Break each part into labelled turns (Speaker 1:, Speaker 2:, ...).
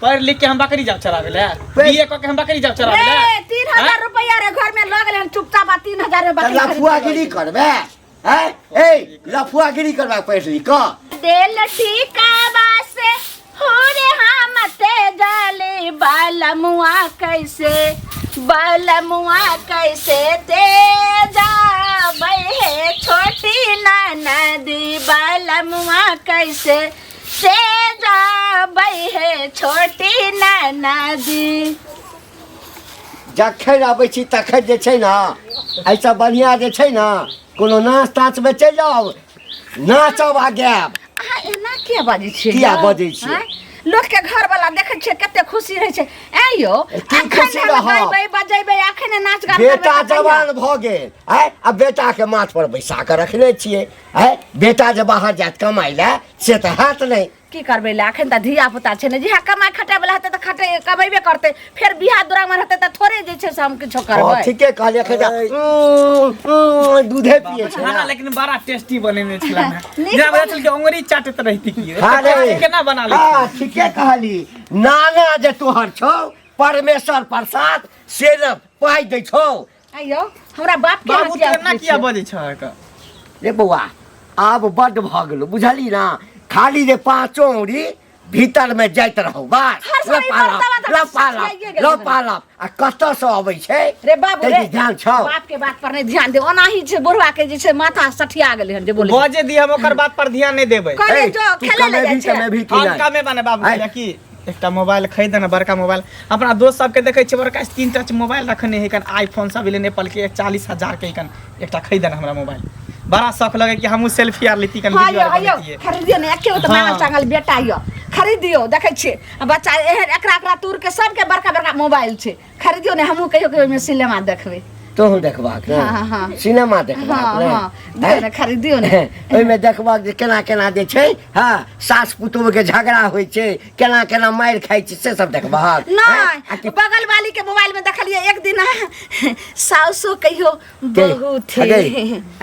Speaker 1: पढ़ लिख के हम बकरी जाब चरावे ले, बीए क के हम बकरी जाब चरावे ले।
Speaker 2: रे 3000 रुपया रे घर में लग गेलै, चुपचाप आ 3000 में
Speaker 3: तऽ
Speaker 2: बकरी खरीद
Speaker 3: लफुआगिरी करबै हैं? ए लफुआगिरी करबै पढ़ि लिख कऽ?
Speaker 2: दिल ठिकावा से हो रे हम ते जाले बालमुआ कैसे, बालमुआ कैसे ते जाबै हे छोटी ननदी, बालमुआ कैसे से जाबै हे छोटी ननदी।
Speaker 3: जखन अबै छी तखन जे छै ने एहिसँ बढ़िआँ जे छै ने कोनो नाच ताचमे चलि जाउ, नाचब आ गायब।
Speaker 2: अहाँ एना किया बाजै छियै?
Speaker 3: किया
Speaker 2: यौ?
Speaker 3: बजै छियै?
Speaker 2: आँय? लोकके घर वाला देखै छियै कते खुशी रहै छै। ऐं यौ,
Speaker 3: की
Speaker 2: अखन
Speaker 3: खुशी
Speaker 2: हम
Speaker 3: रहब?
Speaker 2: गैबै बजैबै, अखन नाच गान करबै
Speaker 3: बेटा
Speaker 2: तऽ कहिया?
Speaker 3: जवान भऽ गेल आँय, आ बेटाके माथ पर बैसा कऽ रखने छियै आँय, बेटा जे बाहर जायत कमाइ लए से तऽ हैत नहि।
Speaker 2: की करबै ले, अखन तऽ धिया पुता छै ने, जहिया कमाइ खटाइ वाला हेतै तऽ खटे कमेबे करतै, फेर बियाह दुरागमन हेतै तऽ थोड़े जे छै से हम किछो करबै।
Speaker 3: हँ, ठीके कहलियै, एखन तऽ दूधे पियै छै
Speaker 1: खाना
Speaker 3: ने।
Speaker 1: लेकिन बड़ा टेस्टी बनेने छला ने।
Speaker 2: नीक
Speaker 1: जेना
Speaker 2: बने-
Speaker 1: बुझाइ छल कि अंगुरी चाटैत रहिती की।
Speaker 3: हाँ रे।
Speaker 1: एते केना बना लै?
Speaker 3: हाँ, ठीके कहली। नाना जे तोहर छौ परमेश्वर प्रसाद से ने पाइ दै छौ।
Speaker 2: आइयो हमरा बाप के
Speaker 1: बाबू
Speaker 2: अहाँ किया
Speaker 1: तू एना
Speaker 2: उठबै
Speaker 1: किया
Speaker 2: छियै?
Speaker 1: बजै छह?
Speaker 3: रे बौआ, आब बड्ड भऽ गेलौ, बुझली ना? खाली जे पाँचो औरी भीतर में जाइत रहौ बस।
Speaker 2: हर साल ई
Speaker 3: लपा
Speaker 2: बर्तवा तऽ
Speaker 3: लपा
Speaker 2: सठियाइए गेलै
Speaker 3: लपा लप आ कतऽ से अबै छै
Speaker 2: रे बाबू रे,
Speaker 3: ताहिके ध्यान छौ?
Speaker 2: बाप के बात पर नहीं ध्यान दे, ओनाही छै बुढ़वा के जे छै माथा सठिया गेलै हन जे बोले
Speaker 1: बजे दी, हम ओकर बात पर ध्यान नहि देबै।
Speaker 2: कहलियै
Speaker 3: ए,
Speaker 2: जो
Speaker 3: तू
Speaker 2: खेले लए जाइ
Speaker 3: कमेबही
Speaker 2: छै।
Speaker 3: तमेबही की
Speaker 1: हम
Speaker 3: नहि?
Speaker 1: कमे बने बाबू
Speaker 3: आँय।
Speaker 1: के की एकटा मोबाइल खरीद ने, बड़का मोबाइल। अपना दोस्त सबके देखै छियै बड़का स्क्रीन टच मोबाइल रखने है कन, आईफोन सब एलै एप्पल के 40,000 के कन, एकटा खरीद ने हमरा मोबाइल। बड़ा शौक लगे कि हमहूँ सेल्फी आर लेती कन,
Speaker 2: हाँ
Speaker 1: वीडियो
Speaker 2: यौ,
Speaker 1: आर
Speaker 2: यौ,
Speaker 1: बनैतियै।
Speaker 2: खरीदियौ ने, एके गो तऽ
Speaker 1: हाँ।
Speaker 2: मांगल चांगल बेटा यौ, खरीदियौ। देखै छियै आ बच्चा एहन एकरा एकरा तूर के सबके बड़का बड़का मोबाइल छै, खरीदियौ ने, हमहूँ कहियो कहियो ओहिमे सिनेमा देखबै।
Speaker 3: तोहूँ देखबाक ने?
Speaker 2: हाँ, हाँ।
Speaker 3: सिनेमा देखबाक
Speaker 2: हाँ
Speaker 3: ने?
Speaker 2: हाँ, दियौ ने, खरीदियौ ने।
Speaker 3: ओहिमे देखबाक जे केना केना जे छै, हाँ, सास पुतोह के झगड़ा होइ छै, केना केना मारि खाइ छै, से सब देखबाक?
Speaker 2: नहि।
Speaker 3: आ कि
Speaker 2: बगल वाली के मोबाइल में देखलियै एक दिन सासो कहियो बहू थी।
Speaker 3: अगे,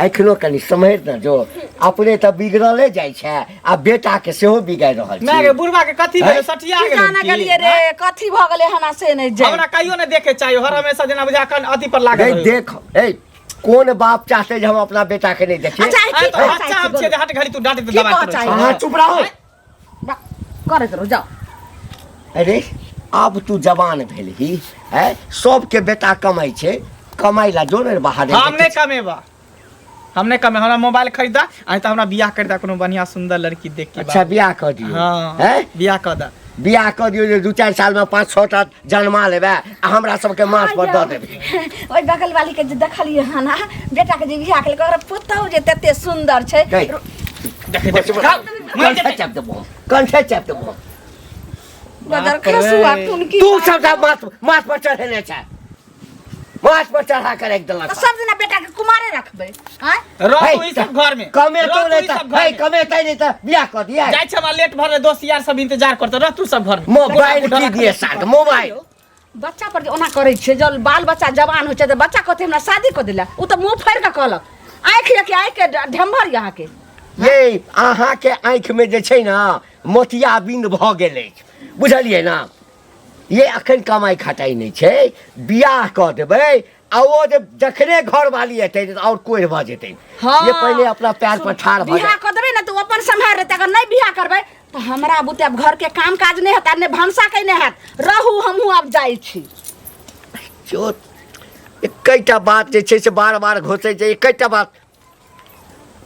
Speaker 3: एखनो कनि सम्हरि ने जो, अपने तऽ बिगड़ले जाइ छै आ बेटा के सेहो बिगाड़ि रहल
Speaker 1: माय
Speaker 3: छै।
Speaker 1: गे, बुढ़वा के कथी भेलै? सठिया
Speaker 2: की
Speaker 1: गेलै
Speaker 2: जाना
Speaker 1: की?
Speaker 2: गेलियै रे, कथी भऽ गेलै हमरा से नहि जानि।
Speaker 1: हमरा कहियो नहि देखे चाहिए, हर हमेशा जेना बुझा कन अथी पर लागल
Speaker 3: नहीं
Speaker 1: रहू।
Speaker 3: देख, ए कोन बाप चाहते जे हम अपना बेटा के नहीं देखिए?
Speaker 2: अच्छा, की
Speaker 1: आय तो
Speaker 2: कहऽ
Speaker 1: बच्चा
Speaker 2: चाहै
Speaker 1: हम
Speaker 2: छी
Speaker 1: छियै जे हट घड़ी तू डांटे
Speaker 2: की
Speaker 1: दबाई
Speaker 2: कहऽ
Speaker 1: करै
Speaker 2: चाहै
Speaker 1: छी।
Speaker 3: अहाँ चुप रहो।
Speaker 2: करैत रहू, जाउ।
Speaker 3: अरे आब तू जवान भेलही है, सबके बेटा कमाइ छै, कमाइ ला जो ने बाहर।
Speaker 1: हम नहि कमेबा, हम नहि कमे, हमरा मोबाइल खरीदा, आ तऽ हमरा बियाह कर दा कोनो बढ़िया सुंदर लड़की देख के।
Speaker 3: अच्छा, बियाह कऽ दियौ?
Speaker 1: हाँ।
Speaker 3: हैं?
Speaker 1: बियाह कऽ दा।
Speaker 3: बियाह कऽ दियौ जे 2-4 साल में 5-6 टा जन्मा लेबै आ हमरा सबके माथ पर दऽ देबै।
Speaker 2: ओहि बगल वाली के जे देखलियै हन, आ बेटा के जे बियाह केलकै, ओकरा पुतहु जे तते सुंदर छै।
Speaker 3: गई।
Speaker 1: देखे देख,
Speaker 3: कंठे चापि देबो, कंठे चापि देबो।
Speaker 2: बदर
Speaker 1: बाप रे।
Speaker 2: खसुआ टुनकी।
Speaker 3: तू सबटा माथ माथ पर चढ़ेने छै, माथ पर चढ़ा के राखि देलक।
Speaker 2: तऽ सब दिना बेटा के कुमारे रखबै आँय?
Speaker 1: रहू ई सब घर में,
Speaker 3: कमेतो
Speaker 1: रहू
Speaker 3: नहि
Speaker 1: ई
Speaker 3: तऽ
Speaker 1: सब घर
Speaker 3: हे
Speaker 1: में।
Speaker 3: कमेतै नहि तऽ बियाह कऽ दियै।
Speaker 1: जाइ छै, हमरा लेट भऽ रहलै, दोस्त यार सब इंतजार करते, रह तू सब घर में।
Speaker 3: मोबाइल की दिए साथ मोबाइल।
Speaker 2: बच्चा पर जे ओना करै छै, जब बाल बच्चा जवान होइ छै तऽ बच्चा कहतै हमरा शादी कऽ देला, ओ तऽ मुँह फाड़ि कऽ कहलक आँखि यऽ कि आँखि के ढेम्भर यऽ अहाँके?
Speaker 3: ये अहाँके आँखिमे जे छै ने मोतियाबिंद भऽ गेल अछि, बुझलियै ने? ये अखन कमाइ खटाइ नहि छै, बियाह कऽ देबै आ ओ जे जखने घरवाली एतै तऽ आओर कोढ़ि भऽ जेतै।
Speaker 2: हाँ।
Speaker 3: ये पहिले अपना पैर पर ठाढ़ भऽ
Speaker 2: बियाह
Speaker 3: जाए।
Speaker 2: कऽ देबै ने तऽ ओ अपन सम्हारि लेतै, अगर नहि बियाह करबै तऽ हमरा बुते आब घरके काम काज नहि हेतै आ नहि भनसा कयने हैत। रहू, हमहूँ आब जाइ छी।
Speaker 3: चोट एकैटा बात जे छै से बार बार घोसै छै, एकैटा बात।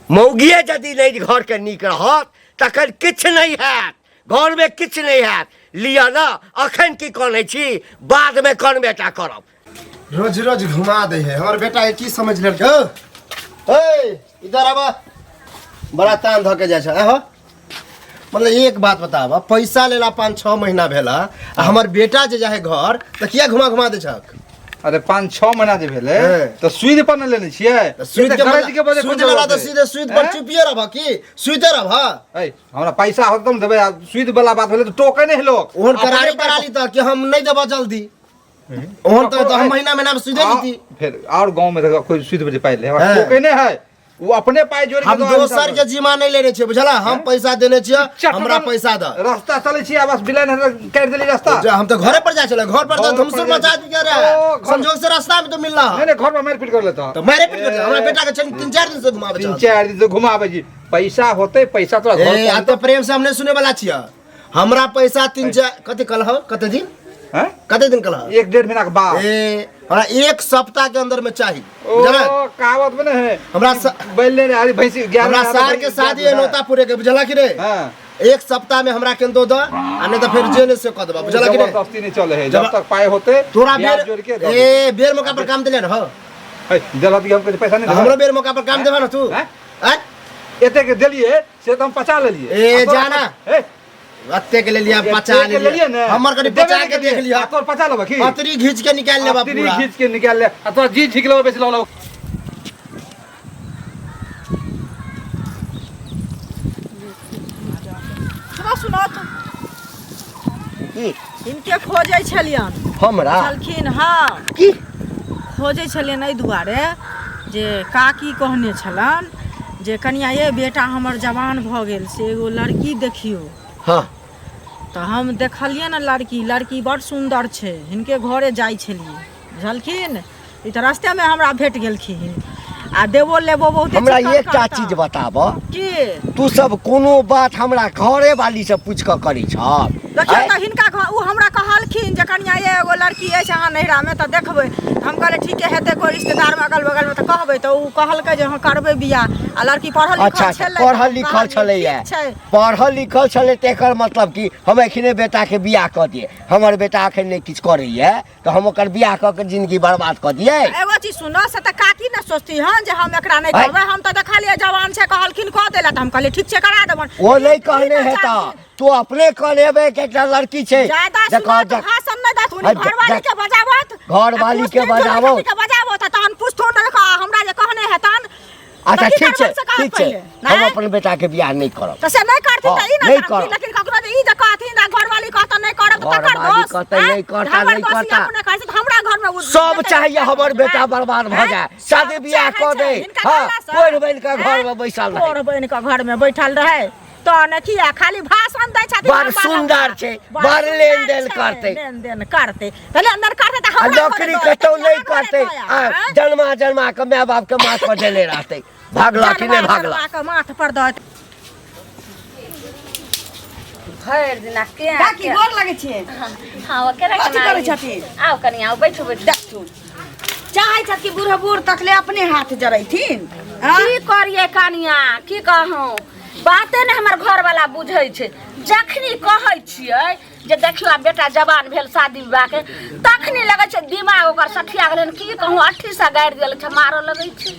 Speaker 3: मौगिए यदि नहि घरके नीक रहत तखन किछु नहि हैत, घरमे किछु नहि हैत। लिअ ने, अखन की कनै छी, बादमे कनबेटा करब।
Speaker 4: रोज रोज घुमा दे है हमर बेटा के, की समझ लेलकै? ए इधर आबा, बड़ा तान धऽ के जाइ छै। आहो, मतलब एक बात बताब, पैसा लेला 5-6 महीना भेला आ हमर बेटा जे जाहे घर तऽ किया घुमा घुमा दै छक?
Speaker 5: अरे 5-6 महीना जे भेलै
Speaker 4: हैं।
Speaker 5: तऽ सुइद पर ने लेने छियै।
Speaker 4: तऽ सुइद के
Speaker 5: गरज के
Speaker 4: मतलब
Speaker 5: बजे
Speaker 4: सुइद
Speaker 5: कोन
Speaker 4: लेला तऽ
Speaker 5: जरूरत है?
Speaker 4: सीधे सुइद पर
Speaker 5: हैं?
Speaker 4: चुपिए रहब की सुइते रहब?
Speaker 5: ऐ, हमरा पैसा होत तब देबै, आ सुइद वाला बात भेलै तऽ टोकै नहि है लोक।
Speaker 4: ओहन
Speaker 5: अपने
Speaker 4: करारी
Speaker 5: पाइ
Speaker 4: करा ली तऽ कि हम नहि देबऽ जल्दी, ओहन तऽ हम महीना महीना मे सुइदे
Speaker 5: आ,
Speaker 4: लीती।
Speaker 5: फेर और गाँव में देखो कोई सुइद पर जे पाइ ले, हमरा
Speaker 4: हैं।
Speaker 5: टोकै नहि है। ओ अपने पाइ जोड़ि के
Speaker 4: हम
Speaker 5: दऽ आदमी
Speaker 4: दोसर के जिम्मा नहीं लेने छियै बुझला हम पैसा देने छियै
Speaker 5: चटकन
Speaker 4: हमरा पैसा दऽ
Speaker 5: रास्ता चलै छी आ बस बिलाइन काटि देली रास्ता
Speaker 4: जे हम तो घरे पर जाइ छलै घर पर तऽ
Speaker 5: घर पर
Speaker 4: धमसुर
Speaker 5: जाइ
Speaker 4: मचा
Speaker 5: छी।
Speaker 4: दिया रहे
Speaker 5: ओ, घर-
Speaker 4: संजोग से रास्ता में तो मिलला
Speaker 5: नहीं नहीं घर पर मारि पीट कर लेता
Speaker 4: तो मारे पीट कर हमरा बेटा के छै 3-4 दिन से घुमाबै
Speaker 5: तीन
Speaker 4: छै
Speaker 5: चारि दिन से घुमाबै छी पैसा होते पैसा तोरा घर
Speaker 4: ए आ तो प्रेम से हम नहीं सुने वाला छियै हमरा पैसा 3-4 कते कल हो कते दिन
Speaker 5: हैं
Speaker 4: कते दिन कल हो
Speaker 5: एक डेढ़ महीना के बाद
Speaker 4: ए हमरा एक सप्ताह के अंदर में चाही
Speaker 5: ओ
Speaker 4: बुझला
Speaker 5: कहावत में है
Speaker 4: हमरा
Speaker 5: बैल लेने आरी भैंसी ग्यारह
Speaker 4: हमरा
Speaker 5: महीना
Speaker 4: सार
Speaker 5: के
Speaker 4: के शादी है नौता पूरे के बुझला कि रे
Speaker 5: हां
Speaker 4: एक सप्ताह में हमरा के दो दो आ नहीं तो फिर जे नहीं से कह देबा बुझला कि रे
Speaker 5: जबरदस्ती नहीं चले है जब
Speaker 4: जब-
Speaker 5: तक पाए होते
Speaker 4: तोरा
Speaker 5: ब्याज
Speaker 4: बेर
Speaker 5: जोड़ के दऽ
Speaker 4: ए बेर मौका पर काम देले न हो
Speaker 5: है देलत कि हमके पैसा नहीं देबा।
Speaker 4: हमरो बेर मौका पर काम देबा न तू
Speaker 5: हैं?
Speaker 4: हैं?
Speaker 5: एते के देलिए से तो हम पचा लेलिए
Speaker 4: ए,
Speaker 5: आ तोरा
Speaker 4: जाना।
Speaker 5: ए,
Speaker 4: अत्ते के ले लिया
Speaker 5: एते
Speaker 4: पचा
Speaker 5: के लेलिए ने
Speaker 4: हमर कनी
Speaker 5: देबे
Speaker 4: पचा
Speaker 5: नहि
Speaker 4: के देख
Speaker 5: केलिए।
Speaker 4: लिया
Speaker 5: आ तोर पचा लेबा की
Speaker 4: पतरी घींच के निकाल लेबा
Speaker 5: पतरी
Speaker 4: पूरा
Speaker 5: घींच के निकाल ले आ तोरा जी झिक लेबा बेच लेबा
Speaker 6: सुनो सुनो
Speaker 3: की
Speaker 6: हिनके खोजै छलियन
Speaker 3: हमरा
Speaker 6: छलखिन हँ
Speaker 3: की
Speaker 6: खोजै छलियन एहि दुआरे जे काकी कहने छलन जे कनिया ये बेटा हमर जवान भऽ गेल से एगो लड़की देखियौ
Speaker 3: हाँ
Speaker 6: तऽ हम देखलियै ने लड़की लड़की बड़ सुन्दर छै हिनके घरे जाइ छलियै बुझलखिन ई तऽ रस्तेमे हमरा भेट गेलखिन आ देबो लेबो बहुते
Speaker 3: हमरा
Speaker 6: चिकन
Speaker 3: एकटा
Speaker 6: करता।
Speaker 3: चीज बताब
Speaker 6: की
Speaker 3: तू सब कोनो बात हमरा घरे वाली से पूछ कऽ करै छह
Speaker 6: देखियौ
Speaker 3: आँय?
Speaker 6: तऽ हिनका घर ओ हमरा कहलखिन जे कनिया ये एगो लड़की अछि अहाँ नैहरामे तऽ देखबै तऽ हम कहलियै ठीके हेतै कोइ रिश्तेदारमे अगल बगलमे तऽ कहबै तऽ ओ कहलकै जे हँ करबै बियाह आ लड़की पढ़ल लिखल
Speaker 3: अच्छा अच्छा
Speaker 6: छलै
Speaker 3: पढ़ल लिखल
Speaker 6: कहलियै,
Speaker 3: छलैया
Speaker 6: ठीक छै
Speaker 3: पढ़ल लिखल छलै तऽ एकर मतलब कि हम एखने बेटाके बियाह कऽ दियै हमर बेटा एखन नहि किछु करैया तऽ हम ओकर बियाह कऽ के जिंदगी बर्बाद कऽ दियै
Speaker 6: एगो चीज सुनो से तऽ काकी ने सोचती हन जे हम एकरा नहि
Speaker 3: आँय?
Speaker 6: करबै हम तऽ देखलियै जवान छै कहलखिन कऽ देला तऽ हम कहलियै ठीक छै करा देबन
Speaker 3: ओ नहि
Speaker 6: ई
Speaker 3: कहने
Speaker 6: ने
Speaker 3: हेता
Speaker 6: जानथिन।
Speaker 3: तू अपने कहने हेबे कि एकटा लड़की छै
Speaker 6: ज्यादा
Speaker 3: देखो,
Speaker 6: सुनो तऽ भाषण नहि देथुन
Speaker 3: आँय,
Speaker 6: घरवाली के बजाबत
Speaker 3: घरवाली के बजाबत।
Speaker 6: के बजाबत तहन पूछथुन देखो हमरा जे कहने हेतन
Speaker 3: अच्छा
Speaker 6: तऽ की
Speaker 3: ठीक छै
Speaker 6: करबनि से कहत
Speaker 3: ठीक छै
Speaker 6: पहिले,
Speaker 3: हम
Speaker 6: नहि?
Speaker 3: अपन बेटाके बियाह नहि करब
Speaker 6: तऽ से नहि करथिन
Speaker 3: हँ,
Speaker 6: तऽ ई
Speaker 3: नहि
Speaker 6: ने जानथिन
Speaker 3: करब।
Speaker 6: लेकिन ककरो जे ई जे कहथिन आ घरवाली कहतन नहि करब तऽ तकर
Speaker 3: घरवाली
Speaker 6: दोष
Speaker 3: कहतै,
Speaker 6: आँय?
Speaker 3: नहि करता,
Speaker 6: हमर
Speaker 3: नहि
Speaker 6: दोष ई
Speaker 3: करता।
Speaker 6: अपने कहै छै तऽ हमरा घरमे ओ
Speaker 3: सब
Speaker 6: जेतै
Speaker 3: चाहिए हमर बेटा
Speaker 6: आँय?
Speaker 3: बर्बाद भऽ
Speaker 6: आँय?
Speaker 3: जाए शादी
Speaker 6: सब
Speaker 3: बियाह
Speaker 6: चाहै
Speaker 3: कऽ
Speaker 6: छै,
Speaker 3: दे
Speaker 6: हिनका
Speaker 3: हँ
Speaker 6: कहलासँ।
Speaker 3: कोढ़ बनि कऽ
Speaker 6: आँय?
Speaker 3: घरमे बैसल रहै
Speaker 6: कोढ़ बनि कऽ घरमे बैठल रहै तऽ ने किया खाली भाषण दै छथिन
Speaker 3: बड़
Speaker 6: लम्बा लम्बा।
Speaker 3: सुन्दर छै,
Speaker 6: बड़
Speaker 3: बड़
Speaker 6: सुन्दर
Speaker 3: लेनदेन
Speaker 6: छै,
Speaker 3: करतै।
Speaker 6: लेनदेन करतै तऽ लेनदेन करतै तऽ
Speaker 3: आ
Speaker 6: हमरा
Speaker 3: नौकरी
Speaker 6: घरे दऽ
Speaker 3: कतौ
Speaker 6: एतै,
Speaker 3: नहि
Speaker 6: हमरा घरे
Speaker 3: करतै
Speaker 6: दऽ
Speaker 3: आ
Speaker 6: आएब, आँय?
Speaker 3: जन्मा जन्मा कऽ माय बाप के माथ पर देने रहतै भागला कि नहि
Speaker 6: जन्मा
Speaker 3: भागला
Speaker 6: जन्मा कऽ माथ पर दऽ एतै।
Speaker 2: भरि दिना के
Speaker 7: काकी गोर लगै छियै
Speaker 2: हाँ केना
Speaker 7: कथी
Speaker 2: केना
Speaker 7: करै
Speaker 2: आएली?
Speaker 7: छथिन?
Speaker 2: आउ कनि आउ बैठू बैठू
Speaker 7: देखथुन चाहै छथि कि बूढ़ बूढ़ तकले अपने हाथ जरैथिन आँ?
Speaker 2: की करिए कनिया की कहूँ बाते ने हमर घरवाला बुझै छै जखनी कहै छियै जे देखियौ आब बेटा जवान भेल शादी विवाहके तखनी लगै छै दिमाग ओकर सठिया गेलै हन। की कहूँ अट्ठी से गारि देल छै मारऽ लगै छै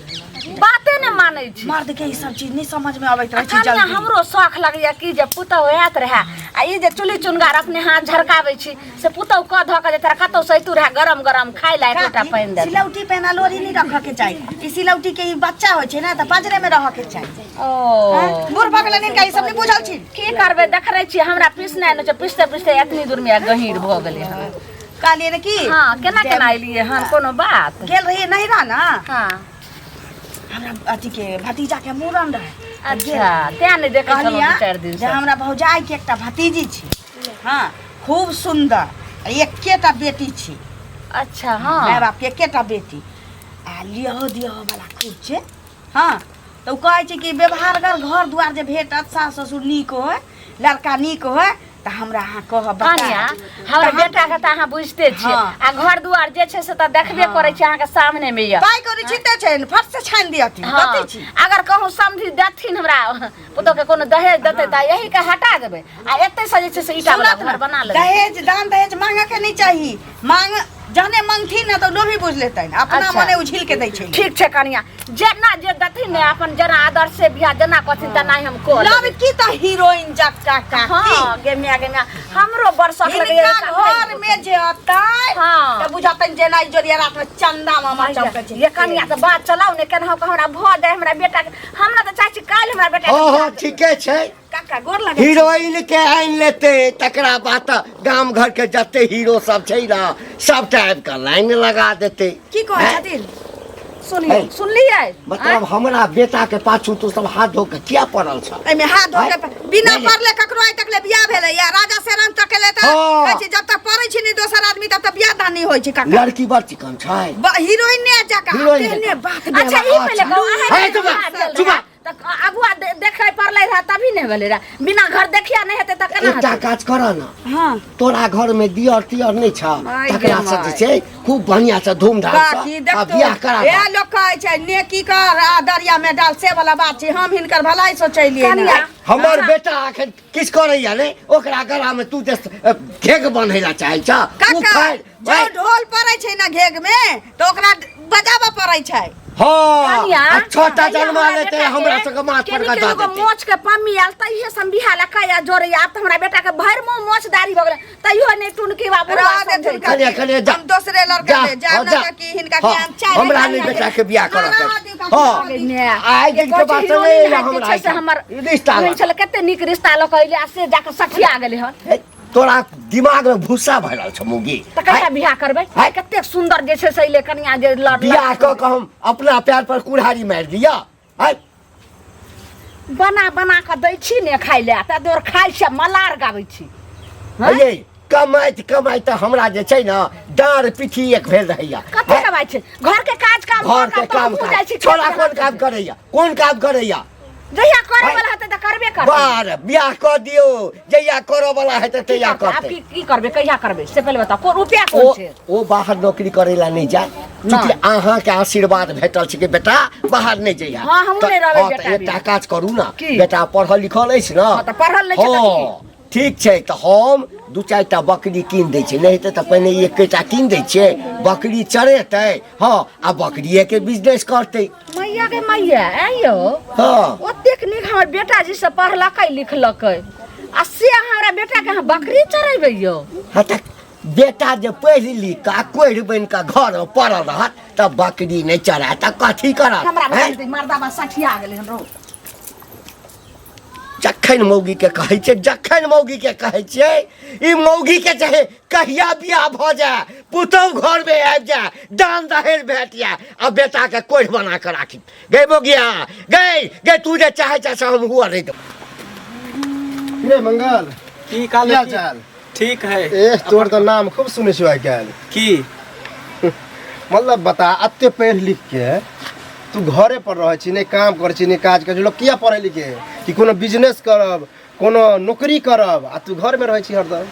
Speaker 2: बाते ने मानै छै
Speaker 7: मर्द के ई सब चीज नहीं समझ में अबैत रहै छै
Speaker 2: कनिया
Speaker 7: जल्दी
Speaker 2: हमरो शौख लगैया कि जे पुतहु आयत रहए आ ई जे चुल्ही चुनगार अपने हाथ झरकाबै छी से पुतहु कऽ धऽ कऽ जे तोरा कतौ सैतू रहए गरम गरम खाय लए एक लोटा पानि देत
Speaker 7: सिलौटी पेना लोरी नहीं रखऽ के चाही ई सिलौटी के ई बच्चा होइ छै ने तऽ पजरे में रहऽ के चाही
Speaker 2: ओ
Speaker 7: बूढ़ भऽ गेलै हिनका ई सब नहीं बुझल छी
Speaker 2: की करबै देखै छियै हमरा पिसनाइ नहि छै पिसते पिसते एतनी दूर मे गहीर भऽ गेलै हन
Speaker 7: कहलियै ने की
Speaker 2: हँ केना केना एलियै हन कोनो बात
Speaker 7: गेल रहियै नैहरा ने
Speaker 2: हँ
Speaker 7: हमरा अथी के भतीजा के मूड़न रहै
Speaker 2: अच्छा तें नहि देखै छलहुँ
Speaker 7: कहलियै
Speaker 2: दू चारि दिन
Speaker 7: जे
Speaker 2: से
Speaker 7: हमरा भौजाई के एकटा भतीजी छै हँ खूब सुन्दर आ एकेटा बेटी छै
Speaker 2: अच्छा हँ
Speaker 7: माय बाप के एकेटा बेटी आ लियहो दियहो वाला खूब छै हँ तऽ ओ कहै छै कि व्यवहारगर घर दुआर जे भेटत सास ससुर नीक होय लड़का नीक होय तऽ हमरा अहाँ कहब
Speaker 2: कनिया
Speaker 7: बतायब
Speaker 2: हमर बेटा के तऽ अहाँ बुझिते छियै
Speaker 7: हँ।
Speaker 2: आ घर दुआर जे छै से तऽ देखबे करै छी अहाँके सामने मे यऽ
Speaker 7: पाइ कौड़ी छिटे छै फट से छानि दिअथिन
Speaker 2: हँ
Speaker 7: कथी छी
Speaker 2: अगर कहूँ समझी देथिन हमरा पुतोह के कोनो दहेज देतै तऽ यही के हटा देबै आ एतै से जे छै से ईटा वाला
Speaker 7: सुनत
Speaker 2: घर
Speaker 7: ने,
Speaker 2: बना लेबै
Speaker 7: दहेज दान दहेज मांगऽ के नहीं चाही मांग जहने मांगथिन ने तऽ लोभी बुझ लेतनि अपना
Speaker 2: अच्छा।
Speaker 7: मने उझिल के दै छै
Speaker 2: ठीक छै कनिया जेना जे देथिन ने अपन जेना आदर्श से बियाह जेना कहथिन तेना हम कऽ लेबै।
Speaker 7: लड़की तऽ हीरोइन जकाँ काकी
Speaker 2: हँ गे माय गे माय हमरो बड़ शौक लगैया
Speaker 7: हिनका घर में जे अतै
Speaker 2: हँ।
Speaker 7: तऽ बुझतनि जेना ई जोरिया रात में चंदा मामा चमकै छै
Speaker 2: ये कनिया तऽ बात चलाउ ने केनाहु कऽ हमरा भऽ जाय हमरा बेटा के हमरा तऽ चाहै छी काल्हि हमरा बेटा के
Speaker 3: हँ
Speaker 2: बियाह
Speaker 3: हँ ठीके छै
Speaker 7: काका गोर लगै छी।
Speaker 3: हीरोइन के आनि लेतै तकरा बाद तऽ गाम घर के जते हीरो सब छै ने सबटा आबि कऽ लाइन लगा देतै
Speaker 7: की कहै
Speaker 3: हैं?
Speaker 7: छथिन
Speaker 2: सुनिए
Speaker 3: है।
Speaker 2: सुनलियै
Speaker 3: मतलब हमरा बेटा के पाछू तू सब हाथ धो के किया पड़ल छ
Speaker 7: एहिमे हाथ धो के
Speaker 3: आँय?
Speaker 7: बिना
Speaker 3: नहीं, नहीं।
Speaker 7: पढ़ले ककरो आइ तक ले बियाह भेलै या राजा से रंग तक ले तऽ
Speaker 3: हाँ।
Speaker 7: कहै छै जब तक पढ़ै छै नहीं दोसर आदमी तब तक बियाह दान नहीं होइ छै काका
Speaker 3: लड़की बड़ चिकन छै
Speaker 7: हीरोइन ने जाका
Speaker 3: हीरोइन
Speaker 7: तेहने
Speaker 3: जकाँ।
Speaker 7: बात
Speaker 2: अच्छा ई पहिले कहू अहाँ
Speaker 3: हे, चुप
Speaker 2: बियाह
Speaker 3: चुप
Speaker 2: भेल रहए, तऽ अगुआ देखै पड़लै रहए तभी ने भेलै रहए बिना घर देखिया नहि हेतै तऽ केना
Speaker 3: एकटा
Speaker 2: हेतै
Speaker 3: काज कर न
Speaker 7: हाँ
Speaker 3: तोरा घर में दियर तियर नहीं छ
Speaker 7: आइ
Speaker 3: तकरा
Speaker 7: गे
Speaker 3: से जे
Speaker 7: माय।
Speaker 3: छै खूब बढ़िया से धूमधाम
Speaker 7: काकी
Speaker 3: से आ
Speaker 7: देखतो
Speaker 3: बियाह करा
Speaker 7: ए
Speaker 3: दह।
Speaker 7: लोक कहै छै नेकी कर आ दरिया में डाल से वाला बात छै हम हिनकर भलाई सोचैलियै ने
Speaker 2: कनिया
Speaker 3: हमर बेटा अखन किछ करैया ने ओकरा गला में तू जे घेघ बन्है ला चाहै छ उ
Speaker 7: काका
Speaker 3: खाइ
Speaker 7: जो ढोल पड़ै छै ने घेघ में तऽ ओकरा बजाबऽ पड़ै छै
Speaker 3: हाँ
Speaker 2: कनिया,
Speaker 3: आ छोटा
Speaker 2: कहिया
Speaker 3: जन्मा
Speaker 2: हमरा
Speaker 3: लेते
Speaker 2: बेटा
Speaker 3: हमरा
Speaker 2: के
Speaker 3: सबके माथ पर
Speaker 2: केनी
Speaker 3: का
Speaker 2: केनी
Speaker 3: दऽ
Speaker 2: गो
Speaker 3: देते
Speaker 2: मोछ के पम्मी आयल तहिये से हम बियाह ला कया जोड़ैया आब तऽ हमरा बेटा के भरि मुँह मोछ दाढ़ी भऽ गेलै तैयो नहि टुनकी बाबू
Speaker 7: रह देथुन
Speaker 3: कनिया,
Speaker 7: काकी।
Speaker 3: कनिया, जा।
Speaker 7: हम दोसरे लड़का
Speaker 3: जा,
Speaker 7: ले जायब
Speaker 3: हाँ,
Speaker 7: ना
Speaker 3: जा।
Speaker 7: काकी हिनका
Speaker 3: हाँ,
Speaker 7: ज्ञान चाही
Speaker 3: हमरा नहीं बेटा के बियाह करऽ के हाँ आइ दिन के बात नहीं एलै हमरा एहिठाम।
Speaker 2: हमर
Speaker 3: रिश्ता
Speaker 2: बहिन छलै कते नीक रिश्ता लऽ कऽ अयलै आ से जाकऽ सठिया गेलै हन
Speaker 3: हे, तोरा दिमाग में भूसा भरल छ मुगी
Speaker 2: तऽ कहिया बियाह करबै
Speaker 3: हाय।
Speaker 2: कतेक सुन्दर जे छै से अयलै कनिया जे लड़
Speaker 3: बियाह कऽ कऽ हम अपना पैर पर कुल्हाड़ी मारि दिअ आइ
Speaker 2: बना बना कऽ दै छी ने खाय लए तऽ दुआरे खाइ छी आ मलार गाबै छी हँ?
Speaker 3: ये कमाइत कमाइत हमरा जे छै ने डाँड़ पिठी एक भेल रहैया
Speaker 2: कथी कमाइ छै घर के काज काम
Speaker 3: घर
Speaker 2: कऽ
Speaker 3: के
Speaker 2: कऽ
Speaker 3: काम
Speaker 2: हमहूँ जाइ छी
Speaker 3: काज छोड़ा
Speaker 2: खेत
Speaker 3: कोन काम करैया कोन काम करैया
Speaker 2: जहिया करे वाला हेतै तऽ करबे करतै
Speaker 3: बार बियाह कऽ दियौ जहिया करऽ वाला हेतै
Speaker 2: की
Speaker 3: तहिया
Speaker 2: करतै? आब
Speaker 3: करतै
Speaker 2: की की करबै कहिया करबै से पहिले बताउ कोन रुपया
Speaker 3: ओ
Speaker 2: कोन छै
Speaker 3: ओ बाहर नौकरी करै ला नहि जाय चूँकि अहाँके आशीर्वाद भेटल छै कि बेटा बाहर नहि जइहा
Speaker 2: हाँ, हमहूँ
Speaker 3: तऽ-
Speaker 2: नहि रहबै
Speaker 3: हाँ, तऽ
Speaker 2: बेटा
Speaker 3: एकटा
Speaker 2: बिना।
Speaker 3: काज करू ने
Speaker 2: की?
Speaker 3: बेटा पढ़ल लिखल अछि ने
Speaker 2: हाँ, तऽ पढ़ल नहि छै तऽ की?
Speaker 3: हाँ, ठीक छै तऽ हम दू चारिटा बकरी कीन दै छियै नहि हेतै तऽ पहिने एकेटा कीन दै छियै बकरी चरेतै हँ आ बकरिएके बिजनेस करतै
Speaker 2: मैया गे मैया आइयो
Speaker 3: हँ
Speaker 2: ओतेक नीक हमर बेटा जी से पढ़लकै लिखलकै आ से अहाँ हमरा बेटा के अहाँ बकरी चरेबै यौ
Speaker 3: हँ तऽ बेटा जे पढ़ि लिख कऽ आ कोढ़ि बनि कऽ घरमे पड़ल रहत तऽ बकरी नहि चरायत तऽ कथी करत
Speaker 2: हमरा
Speaker 3: हैं?
Speaker 2: बता मर्दाबा सठिया गेलै हन रौ
Speaker 3: जखन मौगीके कहै छियै जखन मौगीके कहै छियै ई मौगीके चाहे कहिया बियाह भऽ जाय पुतहु घरमे आबि जाय दान दहेज भेट जाय आ बेटाके कोढ़ि बना कऽ राखी गै मौगिया गै गै तू जे चाहै छ से हम हुआ नहि देबौ
Speaker 4: रे मंगल
Speaker 1: की काल
Speaker 4: की हाल चाल
Speaker 1: ठीक है
Speaker 4: ए तोर तऽ नाम खूब सुनै छियौ आइ काल्हि
Speaker 1: की
Speaker 4: मतलब बता एते पढ़ि लिख के तू घरे पर रहै छी नहि काम करै छी नहि काज करै छी लोक किया पढ़ै लिखे कि कोनो बिजनेस करब कोनो नौकरी करब आ तू घरमे रहै छी हरदम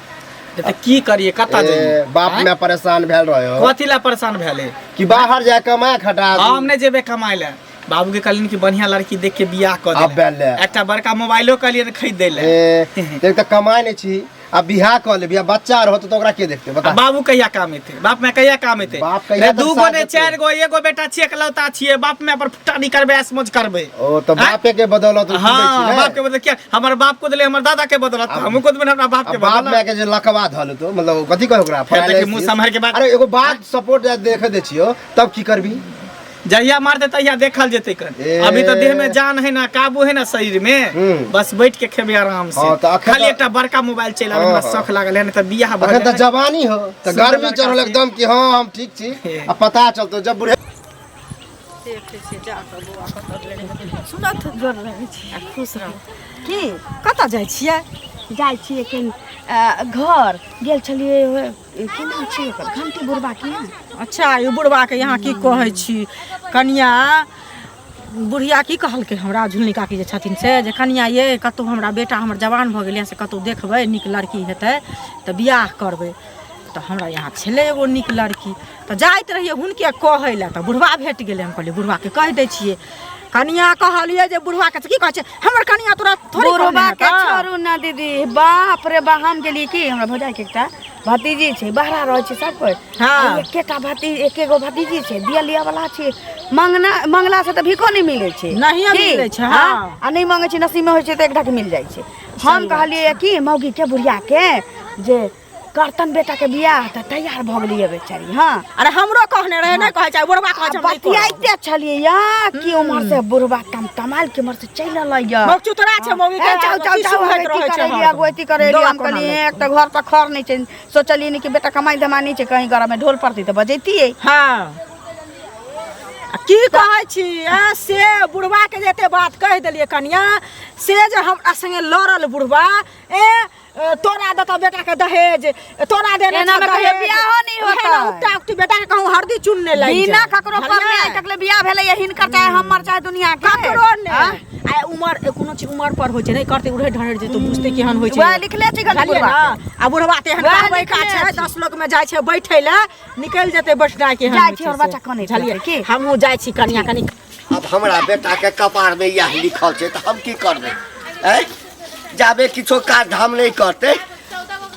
Speaker 1: तऽ की करिए कतऽ
Speaker 4: ए,
Speaker 1: जाइए
Speaker 4: बाप माय परेशान भेल रहे
Speaker 1: कथी ला परेशान भेले
Speaker 4: कि बाहर जाय कमा खटा
Speaker 1: हम नहि जेबै कमाइ लए बाबू के कहलिन कि बढ़िया लड़की देख के बियाह कऽ
Speaker 4: आब
Speaker 1: दे
Speaker 4: ले।
Speaker 1: एकटा बड़का मोबाइलो कहलियन खरीद दै लए
Speaker 4: ए देख तऽ कमाइ नहि छी आ बियाह कऽ लेबही आ बच्चा रहत तऽ ओकरा के देखतै
Speaker 1: आ
Speaker 4: बता
Speaker 1: बाबू कहिया काम एते बाप में कहिया काम एते
Speaker 4: बाप कहिया
Speaker 1: रे
Speaker 4: तक
Speaker 1: दू गो
Speaker 4: साथ
Speaker 1: ने
Speaker 4: देतै?
Speaker 1: चारि गो एगो बेटा छियै एकलौता छियै बाप में पर फुटा नहीं करबै ऐश मौज करबै
Speaker 4: ओ तऽ बापे के बदौलत तू
Speaker 1: हाँ
Speaker 4: दै छी ने
Speaker 1: बाप के बदौलत किया हमर बाप को देले हमर दादा के बदौलत हमहूँ को देबै हमरा बाप
Speaker 4: आ
Speaker 1: के
Speaker 4: बाप
Speaker 1: बदौलत
Speaker 4: माय के जे लकवा धल तो मतलब कथी कहे ओकरा
Speaker 1: फेर देखी मुँह
Speaker 4: paralysis।
Speaker 1: सम्हार के बात-
Speaker 4: अरे एगो बात सपोर्ट देखे दे छियो तब की करबी
Speaker 1: जहिया मारते तहिया देखल जेतै कन
Speaker 4: ए।
Speaker 1: अभी तो देह में जान है ना काबू है ना शरीर में
Speaker 4: हम्म।
Speaker 1: बस बैठ के खेबे आराम से
Speaker 4: हाँ, तऽ अखन
Speaker 1: खाली
Speaker 4: तऽ-
Speaker 1: एकटा बड़का मोबाइल चला
Speaker 4: हाँ,
Speaker 1: हमरा
Speaker 4: हाँ।
Speaker 1: शौख लागल है ना तऽ बियाह भऽ
Speaker 4: अखन तऽ
Speaker 1: गेल।
Speaker 4: जवानी हो तऽ
Speaker 1: सुन्दर
Speaker 4: गर्मी
Speaker 1: लड़का
Speaker 4: चढ़ल
Speaker 1: छै।
Speaker 4: एकदम कि हाँ हम ठीक छी आ पता चलतो जब बुढ़े
Speaker 6: सुनत गोर लगै छी आ खुश रहू
Speaker 7: की
Speaker 6: कतऽ जाइ छियै
Speaker 7: जाइ छियै कनि घर गेल छलियै की नाम छै ओकर घंटी बुढ़बा की नाम
Speaker 6: अच्छा ई बुढ़बाके यहाँ की कहै छी कनिया बुढ़िया की कहलकै हमरा झुलनी काकी जे छथिन से जे कनिया ये कतहु हमरा बेटा हमर जवान भऽ गेलै से कतहु देखबै नीक लड़की हेतै तऽ बियाह करबै तऽ हमरा यहाँ छलै एगो नीक लड़की तऽ जाइत रहियै हुनके कहै लए तऽ बुढ़बा भेट गेलै हम कहलियै बुढ़बाके कहि दै छियै कनिया कहलियै जे बुढ़बाके से की कहै छै हमर कनिया तोरा थोड़ी कहने
Speaker 7: बुढ़बा के
Speaker 6: हेतौ।
Speaker 7: छोड़ू ना दीदी बाप रे बा हम गेलियै की हमरा भौजाई के एकटा भतीजी छै बहरा रहै छै सब कोइ
Speaker 6: हाँ।
Speaker 7: आ एकेटा भती एके गो भतीजी छै दिया लिया वाला छै मंगना मंगला से तऽ भीखो नहि मिलै छै
Speaker 6: नहिये
Speaker 7: की?
Speaker 6: मिलै छै, हाँ।
Speaker 7: आ नहि मंगै छै नसीब में होइ छै तऽ एक ढक मिल जाइ छै हम कहलियै की मौगी के बुढ़िया के जे करतन बेटा के बियाह तऽ तैयार भऽ गेलियै बेचारी हँ
Speaker 6: अरे हमरो कहने रहे नहि कहै छै बुढ़बा कहै छै हम नहि करब।
Speaker 7: बतियाइते छलियै या कि उम्हर से बुढ़बा तमतमाल के उम्हर से चलि एलै या
Speaker 6: मौचुतरा छै मौगी के
Speaker 7: ए, जाउ जाउ
Speaker 6: की
Speaker 7: जाउ
Speaker 6: सुनैत
Speaker 7: की
Speaker 6: रहै छै
Speaker 7: करै
Speaker 6: हरदम।
Speaker 7: अगुवैती करै
Speaker 6: दवा
Speaker 7: हम
Speaker 6: कोना
Speaker 7: कहलियै
Speaker 6: लेतै?
Speaker 7: एक तऽ घर पर खर नहि छै सोचलियै ने कि बेटा कमाइ धमाइ नहि छै कहीं घर में ढोल पड़तै तऽ बजैतियै
Speaker 6: हाँ आ की कहै छी आ से बुढ़वा के जे एते बात कहि देलियै कनिया से जे हमरा संगे लड़ल बुढ़वा ए तोरा देतौ बेटा के दहेज तोरा देने
Speaker 7: एना
Speaker 6: छौ
Speaker 7: में कहियो
Speaker 6: दहेज।
Speaker 7: बियाहो नहि
Speaker 6: ओहे ने
Speaker 7: होतै।
Speaker 6: उकटा उकटी बेटा के कहूँ हरदी चून नहि लागि
Speaker 7: बिना
Speaker 6: जाय।
Speaker 7: ककरो
Speaker 6: बुझलियै?
Speaker 7: पढ़ने आइ तकले बियाह भेलै या हिनकर चाहे हमर चाहे दुनिया के
Speaker 6: ककरो
Speaker 7: आँ?
Speaker 6: नहि आ उमर कोनो चीज उमर पर होइ छै नहि करतै उड़ै ढहरि जेतै बुझतै केहन होइ छै
Speaker 7: वएह लिखले छै गलती
Speaker 6: बुझलियै
Speaker 7: बुढ़वा
Speaker 6: ने आ बुढ़वा तेहन
Speaker 7: वएह
Speaker 6: कहबै का
Speaker 7: लिखले
Speaker 6: छै
Speaker 7: छै।
Speaker 6: 10 लोक में जाइ छै बैठै लए निकलि जेतै बैठनाइ केहन
Speaker 7: जाइ
Speaker 6: होइ
Speaker 7: छी
Speaker 6: छै
Speaker 7: और
Speaker 6: से।
Speaker 7: बच्चा कनैत
Speaker 6: बुझलियै
Speaker 7: रहतै, की?
Speaker 6: हमहूँ जाइ छी कनिया कनि
Speaker 3: आब हमरा बेटाके कपारमे इएह लिखल छै तऽ हम की करबै आँय जाबे किछो काज धाम नहि करतै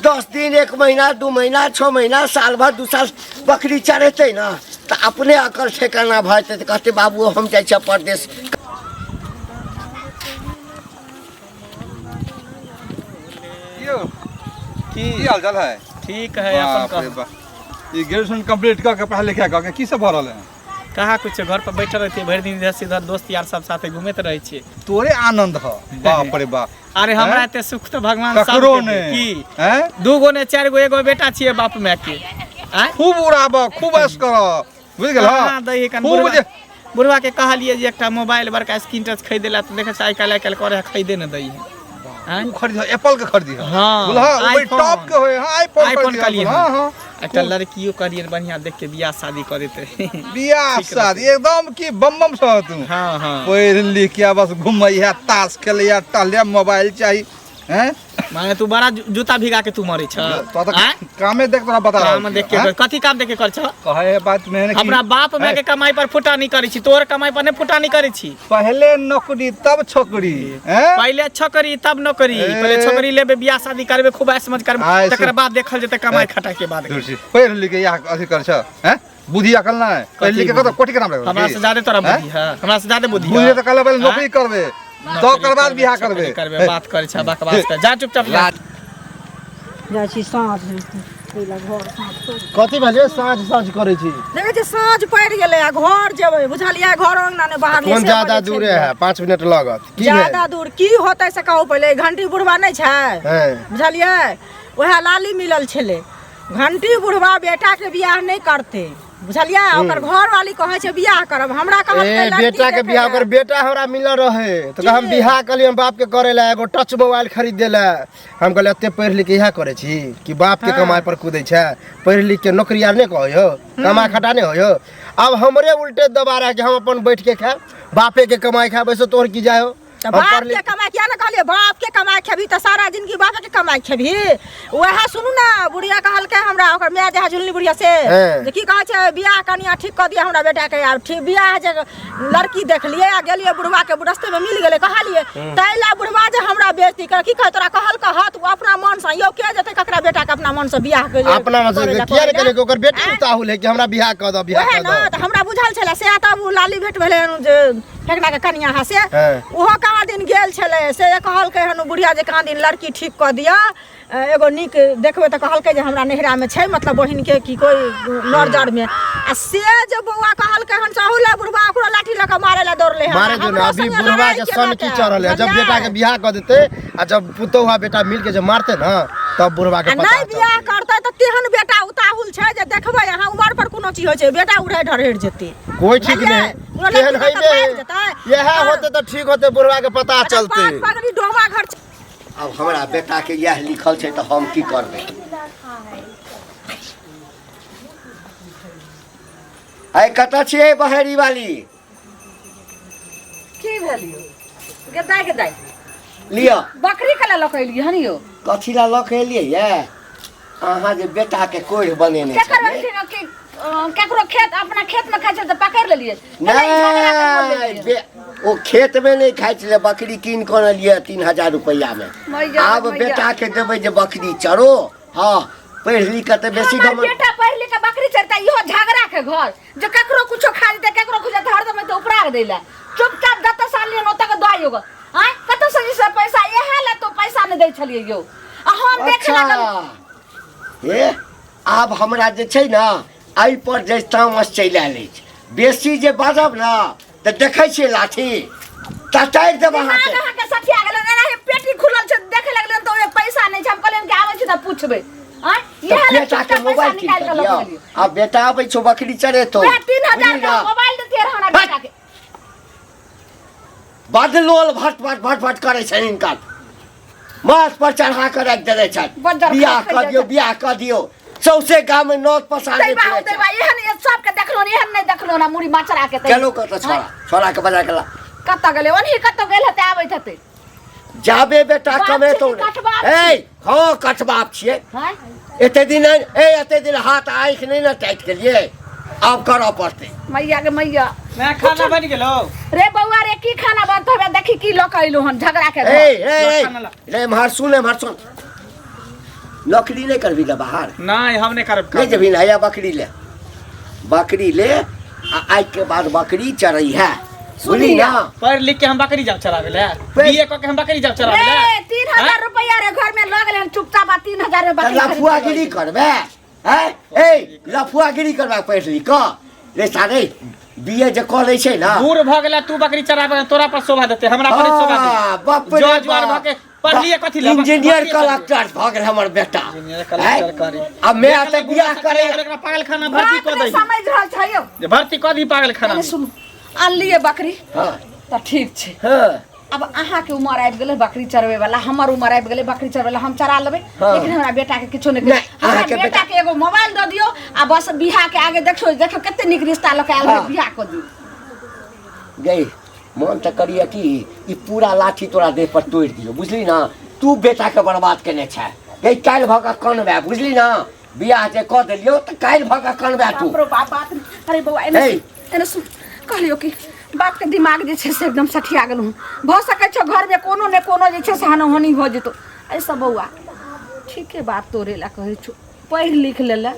Speaker 3: 10 दिन 1 महीना 2 महीना 6 महीना साल भर 2 साल बकरी चरेतै ने तऽ अपने अकल ठेकाना भऽ जेतै तऽ कहतै बाबू हम जाइ छियै परदेश।
Speaker 5: यौ
Speaker 1: की
Speaker 5: की हाल चाल है?
Speaker 1: ठीक है अपन
Speaker 5: बाप रे
Speaker 1: कह।
Speaker 5: बाप। ई ग्रेजुएशन कंप्लीट कऽ के पढ़ाई लिखाई कऽ के की सब भऽ रहल है?
Speaker 1: कहाँ कुछ घर पर बैठल रहते भरि दिन इधर से इधर दोस्त यार सब साथे घूमैत रहै छियै।
Speaker 5: तोरे आनंद ह बाप रे बाप।
Speaker 1: अरे हमरा
Speaker 5: हैं?
Speaker 1: एते सुख तऽ भगवान
Speaker 5: ककरो
Speaker 1: सबके दे।
Speaker 5: नहि।
Speaker 1: की
Speaker 5: हैं?
Speaker 1: 2 गो ने 4 गो एगो बेटा छियै बाप माय के। आँय?
Speaker 5: खूब उड़ाब खूब ऐश कर बुझि गेल
Speaker 1: कहाँ दै है कन
Speaker 5: खूब
Speaker 1: बुढ़वा
Speaker 5: जे
Speaker 1: बुढ़वा के कहलियै जे एकटा मोबाइल बड़का स्क्रीन टच खरीदे ला तऽ देखै छै आइ काल्हि आइ काल्हि करे है खरीदे न दै है। आँय?
Speaker 5: उ खरीद एप्पल के खरीदी
Speaker 1: हाँ,
Speaker 5: बुझल उ बड़ी
Speaker 1: आईफोन।
Speaker 5: टॉप के होय हां आईफोन
Speaker 1: आईफोन
Speaker 5: खरीदी
Speaker 1: कहलियै
Speaker 5: हां
Speaker 1: हन।
Speaker 5: हां
Speaker 1: एकटा लड़कियो कहलियै बढ़िया देख के बियाह शादी कऽ देतै।
Speaker 5: बियाह
Speaker 1: ठीक
Speaker 5: शादी एकदम की बम बम सह तू।
Speaker 1: हाँ हाँ
Speaker 5: पढ़ लिख के बस घुमैया ताश खेलैया टहलैया मोबाइल चाही हैं
Speaker 1: माने तू बड़ा जूता भिगा के तू मरे छ।
Speaker 5: तो तो
Speaker 1: आँय?
Speaker 5: कामे देख तोरा बता रहल
Speaker 1: काम
Speaker 5: छियौ,
Speaker 1: देख के
Speaker 5: हैं?
Speaker 1: कथी काम देख के कर छ?
Speaker 5: कहे है बात में कि
Speaker 1: अपना बाप माय के कमाई पर फुटा नहीं करै छी तोहर कमाई पर नहीं फुटा नहीं करै छी।
Speaker 5: पहले नौकरी तब छोकरी हैं?
Speaker 1: पहले छोकरी तब नौकरी।
Speaker 5: ए।
Speaker 1: पहले छोकरी लेबे बियाह शादी करबे खूब ऐश मौज करबे
Speaker 5: आइ से-
Speaker 1: तकर बाद देखल जेतै कमाई खटा के बाद।
Speaker 5: दूर से पढ़ लिख के यहाँ अथी कर छ हैं? बुद्धि अकल ना है पढ़ लिख के
Speaker 1: बुद्धि?
Speaker 5: कत कोटि के नाम लगल
Speaker 1: हमरा से ज्यादा तोरा बुद्धि है हमरा से ज्यादा बुद्धि
Speaker 5: बुद्धि
Speaker 1: है
Speaker 5: तऽ कहले पहले नौकरी करबे तकर बाद बियाह करबे
Speaker 1: करबे बात करै छ बकवास कर जा चुपचाप जा।
Speaker 6: जाइ छी साँझ पहिले घर साँझ पड़ि
Speaker 4: कथी भेलै साँझ साँझ करै छी?
Speaker 6: देखै छी साँझ पड़ि गेलै आ घर जेबै बुझलियै घर अंगना नहि बाहर
Speaker 4: कोन ज्यादा दूरे है 5 मिनट लागत की भेल?
Speaker 6: ज्यादा दूर की होतै से कहू पहिले घंटी बुढ़वा नहि छै
Speaker 4: हैं
Speaker 6: बुझलियै उएह लाली मिलल छलै घंटी बुढ़वा बेटा के बियाह नहि करतै बुझलियै ओकर घरवाली कहै छै बियाह करब हमरा कहलकै
Speaker 4: ए
Speaker 6: लड़की
Speaker 4: बेटा के
Speaker 6: देखै
Speaker 4: बियाह
Speaker 6: लए।
Speaker 4: ओकर बेटा हमरा मिलल रहे तऽ हम बियाह कहलियै हम बाप के करे ला एगो टच मोबाइल खरीद दे ला। हम कहलियै एते पढ़ि लिख के इएह करै छी कि बाप के कमाई पर कूदै छै पढ़ि लिख के नौकरी आर नहि कहै हो कमा खटा नहि होइ हो। अब हमरे उल्टे दोबारा के हम अपन बैठ के खायब बापे के कमाई खायब ऐसे तोहर की जाय हो।
Speaker 6: तऽ
Speaker 4: हम
Speaker 6: बाप
Speaker 4: पढ़
Speaker 6: के
Speaker 4: लिख
Speaker 6: कमाई किया ने कहलियै बाप के कमाई खेबही तऽ सारा जिंदगी बाप के कमाई खेबही। वएह सुनू ने बुढ़िया कहलकै हमरा ओकर माय जे है झुलनी बुढ़िया से
Speaker 4: हैं।
Speaker 6: जे की कहै छै बियाह कनिया ठीक कऽ दिअ हमरा बेटा के आब ठीक बियाह जे लड़की देखलियै आ गेलियै बुढ़वा के रस्ते में मिल गेलै कहलियै ताहि लए बुढ़वा जे हमरा बेइज्जती कर की कहै तोरा कहलकै हँ तू अपना मन से यौ के जेतै ककरा बेटा के अपना मन से बियाह के
Speaker 4: अपना मन से
Speaker 6: करै लए
Speaker 4: किया ने
Speaker 6: कहै
Speaker 4: कहलियै कि ओकर बेटी उताहुल है कि हमरा बियाह कऽ दऽ बियाह
Speaker 6: वएह
Speaker 4: कऽ
Speaker 6: ने
Speaker 4: दऽ।
Speaker 6: तऽ हमरा बुझल छलै से तब ओ लाली भेट भेलै हन जे फेकना के कनिया हा से
Speaker 4: हाँ।
Speaker 6: ओहो कहाँ दिन गेल छलै से कहलकै हन बुढ़िया जे कहाँ दिन लड़की ठीक कऽ दिअ एगो नीक देखबै तऽ कहलकै जे हमरा नैहरामे छै मतलब बहिनके की कोइ नजरमे आ से जे बौआ कहलकै हन से अहू लए बुढ़बा ओकरो लाठी लऽ कऽ मारै लए दौड़लै हन
Speaker 4: मारे दो ना
Speaker 6: हमरो
Speaker 4: अभी
Speaker 6: संगे
Speaker 4: बुढ़वा
Speaker 6: लड़ाइ
Speaker 4: के
Speaker 6: केलक
Speaker 4: सन की चढ़ल है जब
Speaker 6: बुझलियै?
Speaker 4: बेटा के बियाह कऽ देते आ जब पुतोह आ बेटा मिल के जब मारते ना तब बुढ़वा के
Speaker 6: आ
Speaker 4: पता
Speaker 6: नहि बियाह
Speaker 4: चलतै।
Speaker 6: करतै तऽ तेहन बेटा उताहुल छै जे देखबै अहाँ उमर पर कोनो चीज होइ छै बेटा उड़ै ढरेड़ जेतै
Speaker 4: कोई ठीक
Speaker 6: बुझलियै?
Speaker 4: नहीं
Speaker 6: पूरा
Speaker 4: केहन
Speaker 6: लड़की
Speaker 4: है
Speaker 6: लऽ कऽ भागि जेतै।
Speaker 4: इएह होते तऽ ठीक होते बुढ़वा के पता
Speaker 6: अच्छा,
Speaker 4: चलते।
Speaker 6: पाग पगड़ी डोमा घर छै।
Speaker 3: आब हमरा बेटा के इएह लिखल छै तऽ हम की करबै? आइ कतऽ छियै बहेरी वाली?
Speaker 2: की भेल यौ गेदाइ गेदाइ
Speaker 3: लिअ
Speaker 2: बकरी के लऽ कऽ एलियै हन यौ।
Speaker 3: कथी लए लऽ कऽ एलियै ये? अहाँ जे बेटा के कोढ़ि बनेने
Speaker 2: केकर
Speaker 3: छलियै।
Speaker 2: बकरी के केकरो खेत अपना खेत में खाइ छलै तऽ पकड़ि लेलियै।
Speaker 3: नहि ओ खेत में नहि खाइ छलै बकरी कीन कऽ अनलियै 3000 रुपैआ में।
Speaker 2: मैया,
Speaker 3: आब
Speaker 2: मैया।
Speaker 3: बेटा के देबै जे बकरी चरो हाँ पढ़ि लिख कऽ तऽ बेसी
Speaker 2: हमर
Speaker 3: घमंड
Speaker 2: बेटा पढ़ि लिख के बकरी चरता इहो झगड़ा के घर जे ककरो कुछो खा जेतै ककरो कुछो जेतै हरदम एते उपरा के दैला चुपचाप जतऽ से अनलियै ओतऽ के दऽ आइयो आँय कतऽ से जे पैसा इएह लए तो पैसा नहि दै छलियै यौ आ हम देखे लागल।
Speaker 3: अच्छा हे आब हमरा जे छै ने एहि पर जे तामस चलि आयल अछि बेसी जे बाजब ने तऽ देखै छियै लाठी तटारि देब
Speaker 2: दिमाग
Speaker 3: अहाँके।
Speaker 2: अहाँके सठिया गेल एनाहे पेटी खुलल छै देखे लगलियै तऽ ओहिमे पैसा नहि छै हम कहलियनि कि आबै छी तऽ पुछबै आँय
Speaker 3: तऽ
Speaker 2: इएह लए
Speaker 3: बेटा के
Speaker 2: चुपचाप पैसा
Speaker 3: मोबाइल कीन
Speaker 2: निकालि
Speaker 3: कऽ
Speaker 2: कऽ लऽ
Speaker 3: दिअ
Speaker 2: गेलियै
Speaker 3: आ बेटा आबै छौ बकरी चरेतौ
Speaker 2: वएह 3000
Speaker 3: बुझली
Speaker 2: के
Speaker 3: ने?
Speaker 2: मोबाइल देतियै रहए हमरा
Speaker 3: बड लोल भट भट भट भट करै छनि हिनकर माथ पर चढ़ा कऽ राखि देने छथि
Speaker 2: बज्जर
Speaker 3: बियाह
Speaker 2: खाइ
Speaker 3: कऽ
Speaker 2: जाइ
Speaker 3: दियौ
Speaker 2: छै।
Speaker 3: बियाह कऽ दियौ सौंसे गाम में नौत पसारने
Speaker 2: दैबा
Speaker 3: फिरै
Speaker 2: हो दैबा
Speaker 3: छथि।
Speaker 2: एहन सबके देखलो ने एहन नहि देखलो ने मुड़ी मचरा के
Speaker 3: गेलो कतऽ छोड़ा छोड़ा के बजा के ला
Speaker 2: कतऽ गेलै ओनही कतऽ गेल हेतै आबैत हेतै
Speaker 3: जाबे बेटा
Speaker 2: बाप
Speaker 3: कमेतौ
Speaker 2: छी कि कटबाप
Speaker 3: ए हँ कटबाप छियै
Speaker 2: हैं
Speaker 3: एते दिन ए एते दिन हाथ आँखि नहि ने टाइट केलियै आब करऽ पड़तै
Speaker 2: मैया के मैया
Speaker 1: मैं खाना बनि गेलो
Speaker 2: रे बौआ रे की खाना बनतो बे देखी की लऽ के अइलो हन झगड़ा के
Speaker 3: ए
Speaker 2: घर।
Speaker 3: ए ए
Speaker 1: खाना ला।
Speaker 3: रे एम्हर सुन एम्हर सुन नौकरी नहि करबी ने बाहर
Speaker 1: नहीं हम नहीं करब
Speaker 3: नहि जेबही ने हैया बकरी ले बकरी ले आ आइ के बाद बकरी चरै है बुझली ना
Speaker 1: पढ़ लिख के हम बकरी जाब चरावे ले बीए क के हम बकरी जाब चरावे ले
Speaker 2: रे 3000 रुपया रे घर में लऽ गेलै हन चुपचाप आ 3000 में
Speaker 3: तऽ
Speaker 2: बकरी खरीद के लऽ
Speaker 3: लफुआगिरी करबे हैं ए लफुआगिरी करबे पढ़ लिख कऽ रे सारे बीए जे कऽ लै छै ना
Speaker 1: बूढ़ भऽ गेला तू बकरी चरावे तोरा पर शोभा देते हमरा पर नहीं शोभा
Speaker 3: हाँ,
Speaker 1: देते
Speaker 3: बाप रे
Speaker 1: जज वार
Speaker 3: बाप।
Speaker 1: भऽ के पढ़लिए कथी ला
Speaker 3: इंजीनियर
Speaker 1: बकरी चराबै।
Speaker 3: कलेक्टर भऽ गेल हमर बेटा
Speaker 1: इंजीनियर कलेक्टर
Speaker 3: हैं?
Speaker 1: करी।
Speaker 3: आ मैं तऽ बियाह करे
Speaker 1: एकरा पागल खाना भर्ती
Speaker 2: बाप
Speaker 1: कऽ
Speaker 2: नहि
Speaker 1: दही
Speaker 2: समझ रहल छै यौ
Speaker 1: जे भर्ती कऽ दी पागल खाना
Speaker 2: एने सुनू अनलियै बकरी
Speaker 3: हाँ
Speaker 2: तऽ ठीक छै
Speaker 3: हाँ
Speaker 2: अब अहाँके उमर आबि गेलै बकरी चरबै वाला हमर उमर आबि गेलै बकरी चरबै वाला हम चरा लेबै
Speaker 3: हाँ।
Speaker 2: लेकिन हमरा बेटा के किछो नहि
Speaker 3: नहि,
Speaker 2: हमरा
Speaker 3: अहाँके
Speaker 2: बेटा
Speaker 3: बेटा-
Speaker 2: के एगो मोबाइल दऽ दियौ आ बस बियाह के आगे देखियौ देखियौ कते नीक रिश्ता लऽ के आयल है
Speaker 3: हाँ।
Speaker 2: बियाह कऽ दियौ
Speaker 3: गई मन तऽ करिए कि ई पूरा लाठी तोरा देह पर तोड़ि दियौ बुझली ना तू बेटाके बर्बाद केने छै गई काल्हि भऽ कऽ कनबे बुझली ना बियाह जे कऽ देलियौ तऽ काल्हि भऽ कऽ कनबे तू
Speaker 2: बाप रो बाप बाप रे। अरे बौआ एने
Speaker 3: हे।
Speaker 2: सुन एने सुन कहलियौ कि बाप के दिमाग जे छै से एकदम सठिया गेलहुँ भऽ सकै छौ घरमे कोनो ने कोनो जे छै से हनोहनी भऽ जेतौ एहिसँ बौआ ठीके बात तोरे लए कहै छौ पढ़ि लिख लेले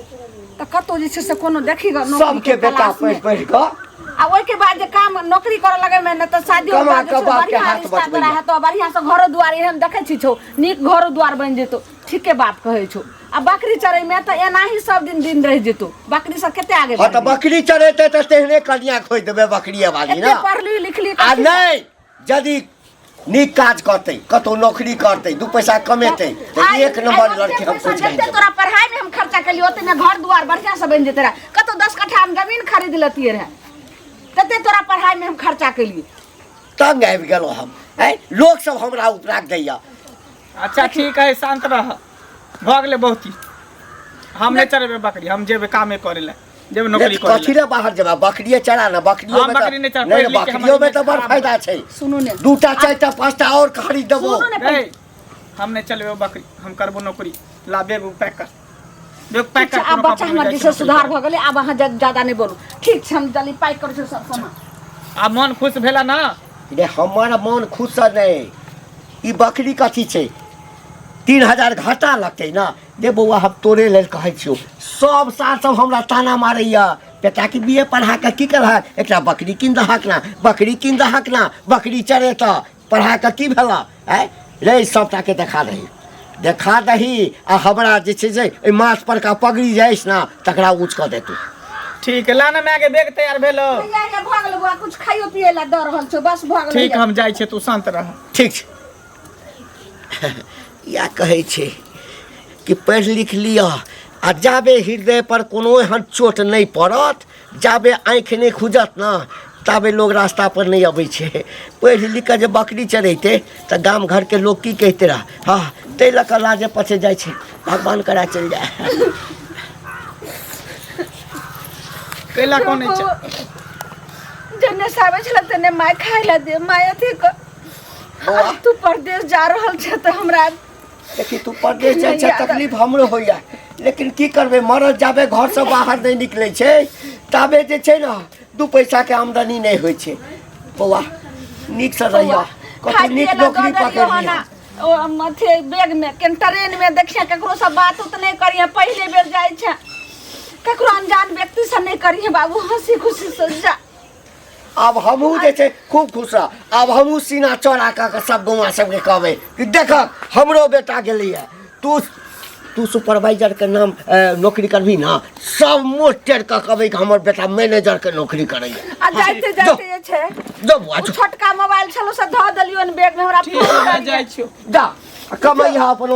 Speaker 2: तऽ कतहु जे छै से कोनो देखी गऽ नौकरीके
Speaker 3: सबके बेटा
Speaker 2: तलाशमे।
Speaker 3: पढ़ि पढ़ि कऽ
Speaker 2: आ ओहिके बाद जे काम नौकरी करऽ लगे में ने तऽ शादी
Speaker 3: कमा कऽ बापके
Speaker 2: बढ़िया
Speaker 3: हाथ
Speaker 2: रिश्ता तोरा
Speaker 3: बचबैया।
Speaker 2: हेतौ बढ़िया से घरो दुआर एहन देखै छी छौ नीक घरो दुआर बनि जेतौ ठीके बात कहै छौ आ बकरी चरै में तऽ एनाही सब दिन दिन रहि जेतौ बकरी सब कते आगे
Speaker 3: हँ तऽ
Speaker 2: बढ़ गेलै।
Speaker 3: बकरी चरेतै तऽ तेहने कनिया खोजि देबै बकरिए वाली
Speaker 2: एते
Speaker 3: ना
Speaker 2: पढ़ली लिखली
Speaker 3: आ
Speaker 2: कथी
Speaker 3: नहि यदि नीक काज करतै कतहु नौकरी करतै दू पैसा कमेतै तऽ
Speaker 2: आइ-
Speaker 3: एक नंबर
Speaker 2: आइ
Speaker 3: लड़की हम
Speaker 2: ओते पैसा
Speaker 3: खोजि कऽ
Speaker 2: जते तोरा पढ़ाई में हम खर्चा केलियै ओते में घर दुआर बढ़िया से बनि जेतै रहे कतौ 10 कट्ठा हम जमीन खरीद लेतियै रहे तते तोरा पढ़ाई में हम खर्चा केलियै
Speaker 3: तंग आबि गेलहुँ हम आँय लोक सब हमरा उपराग दैया
Speaker 1: अच्छा ठीक है शांत रह भऽ गेलै बहुत ही हम नहि चरेबै बकरी हम जेबै कामे करै लए जेबै नौकरी करै
Speaker 3: कथी
Speaker 1: लए
Speaker 3: लए बाहर जेबै बकरिए चरा ने बकरियो
Speaker 1: हम
Speaker 3: में तऽ
Speaker 1: बकरी नहि चरा,
Speaker 3: नहि
Speaker 1: पढ़ि लिख के हमर
Speaker 3: बकरियो में तऽ बड़
Speaker 1: खराब
Speaker 3: फायदा छै
Speaker 2: सुनू ने
Speaker 3: दूटा चारिटा पाँचटा आओर खरीद देबो
Speaker 2: सुनू ने
Speaker 1: नहीं हम नहीं चलबे बकरी हम करबो नौकरी ला बैग उग पैक कर बैग पैक
Speaker 2: ठीक छै
Speaker 1: कर
Speaker 2: आब
Speaker 1: कोनो
Speaker 2: बच्चा
Speaker 1: कंपनी में
Speaker 2: हमर
Speaker 1: जाइ
Speaker 2: जे
Speaker 1: छै
Speaker 2: छै
Speaker 1: नौकरी
Speaker 2: सुधार
Speaker 1: करे।
Speaker 2: भऽ गेलै आब अहाँ ज्यादा नहि बोलू ठीक छै हम जल्दी पैक करै छी सब सामान
Speaker 1: आब मन खुश भेला ना
Speaker 3: रे हमर मन खुश नहि ई बकरी कथी छै 3000 घाटा लगतै ने रे बौआ हम तोरे लेल कहै छियौ सब सार सब हमरा ताना मारैया बेटाके बी ए पढ़ा कऽ की करहक एकटा बकरी कीन दहक ना बकरी कीन दहक ना बकरी चरेतऽ पढ़ा कऽ की भेलऽ आँय रे सबटाके देखा दही देखा दही आ हमरा जे छै से एहि माथ परका पगड़ी जे अछि ने तकरा ऊँच कऽ देतू
Speaker 1: ठीक है लाना मैं आगे बैग तैयार भेलो
Speaker 2: भैया ये भऽ गेल बौआ कुछ खाइयो पिए ला दऽ रहल छौ बस भऽ गेल
Speaker 1: ठीक हम जाइ छियै तू शांत रह
Speaker 3: ठीक छै इएह कहै छै कि पढ़ि लिख लिअ आ जाबे हृदय पर कोनो एहन चोट नहि पड़त जाबे आँखि नहि खुजत ने ताबे लोग रास्ता पर नहि अबै छै पढ़ि लिख कऽ जे बकरी चढ़ेतै तऽ गाम घरके लोग की कहिते रह हँ ताहि लऽ कऽ लाजे पछे जाइ छै भगवान करा चलि जाय
Speaker 1: कैला कोन छै
Speaker 2: जन्ने से आबै छलै तन्ने माय खाय ला दे माय अथी कर
Speaker 3: बौआ।
Speaker 2: तू परदेश जा रहल छै तऽ हमरा
Speaker 3: देखी तू परदेश जाइ छै
Speaker 2: नहि याद
Speaker 3: तकलीफ हमरो होइया लेकिन की करबै मरद जाबे घरसँ बाहर नहि निकलै छै ताबे जे छै ने दू पैसाके आमदनी नहि होइ छै बौआ नीकसँ रहिया कतौ
Speaker 2: खाय
Speaker 3: नीक
Speaker 2: पिए ला
Speaker 3: नौकरी
Speaker 2: दऽ देलियौ
Speaker 3: पकड़ि
Speaker 2: हन
Speaker 3: लिहऽ
Speaker 2: ओ अथी बैग में केन ट्रेन में देखिए ककरो से बात उत नहीं करिए पहले बेर जाइ छै ककरो अनजान व्यक्ति से नहीं करिए बाबू हंसी खुशी से जा
Speaker 3: आब हमहूँ जे छै खूब खुश रह आब हमहूँ सीना चौड़ा कऽ कऽ सब गौआ सबके कहबै कि देखक हमरो बेटा गेलैए तू तू सुपरवाइजरके नाम नौकरी करबही ने सब मुँह टेढ़ कऽ कहबै कि हमर बेटा मैनेजरके नौकरी करैए
Speaker 2: आ जाइते जाइते जे छै
Speaker 3: जो बौआ
Speaker 2: ओ
Speaker 3: जो
Speaker 2: छोटका मोबाइल छलो से धऽ देलियौ बैग में हमरा
Speaker 1: ठीक है जाइ छियौ
Speaker 3: जा कमैहा अपन।